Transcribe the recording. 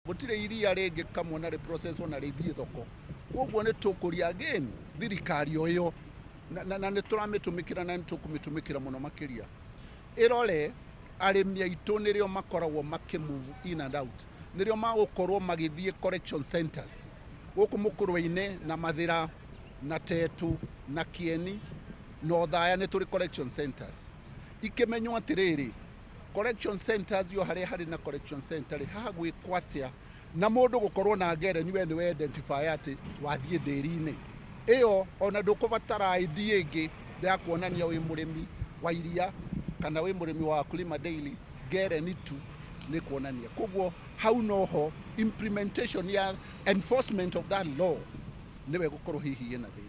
Gũtirĩ iria rĩngĩ kamwe na rĩ-processwo na rĩthiĩ thoko. Koguo nĩ tũkũria again thirikari o ĩyo na nĩ tũramĩtũmĩkĩra na nĩ tũkũmĩtũmĩkĩra mũno makĩria. Ĩrore arĩmi aitũ nĩrĩo makoragwo makĩ move in and out. Nĩrĩo magũkorwo magĩthiĩ collection centers gũkũ Mũkũrwe-inĩ na Mathĩra na Tetu na Kĩeni na Othaya, nĩ tũrĩ collection centers. Ikĩmenywo atĩrĩrĩ, collection centers yo, harĩa harĩ na collection center rĩ, haha gwĩkwo atĩa na mũndũ gũkorwo na ngereni, we nĩwe identify atĩ wathiĩ ndĩri-inĩ ĩyo, ona ndũkũbatara ID ĩngĩ ya kuonania wĩ mũrĩmi wa iria kana wĩ mũrĩmi wa Wakulima Daily. Ngereni tu nĩ kuonania. Koguo hau noho implementation ya enforcement of that law nĩwe gũkorwo hihi ĩna thĩna.